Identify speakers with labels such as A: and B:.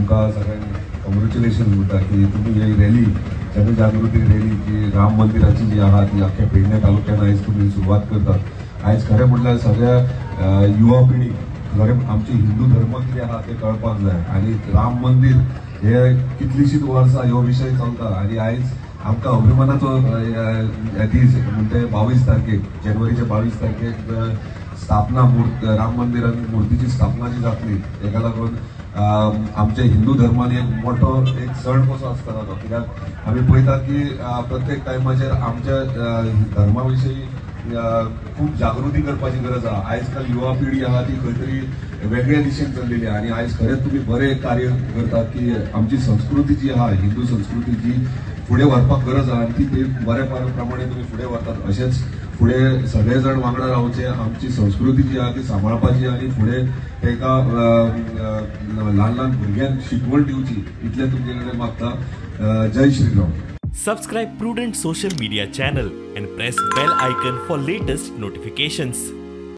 A: तुमकां सगळ्यांक कॉंग्रेच्युलेशन म्हणटा की तुमी ही रॅली जनजागृती रॅली जी राम मंदिराची जी आहा ती अख्ख्या पेडणे तालुक्यान आयज तुमी सुरवात करतात. आयज खरें म्हटल्यार सगळ्या युवा पिढी खरें आमचे हिंदू धर्म कितें आहा ते कळपाक जाय आनी राम मंदिर हे कितलीशींच वर्सां ह्यो विशय चलता आनी आयज आमकां अभिमानाचो दीस म्हणजे 22 तारखेक जानेवारीच्या 22 तारखेक स्थापना मूर्त राम मंदिरान मूर्तीची स्थापना जी जातली तेका लागून आमच्या हिंदू धर्मान एक मोठो एक सण कसो आसता तो, कित्याक आमी पळयतात की प्रत्येक टायमाचेर आमच्या धर्मा विशयी खूब जागृती करपाची गरज आहा. आयज काल युवा पिढी आहा ती खंय तरी वेगळे दिशेन चल्लेली आहा आनी आयज खरेंच तुमी बरें कार्य करतात की आमची संस्कृती जी आहा हिंदू संस्कृती जी फुडें व्हरपाक गरज आहा आनी ती बऱ्या प्रमाणे तुमी फुडें व्हरतात. अशेंच फुडें सगळे जाण वांगडा रावचे, आमची संस्कृती जी आहा ती सांबाळपाची आनी फुडें ताका ल्हान ल्हान भुरग्यांक शिकवण दिवची इतलें तुमचे कडेन मागता. जय Shriram.
B: Subscribe Prudent social media channel and press bell icon for latest notifications.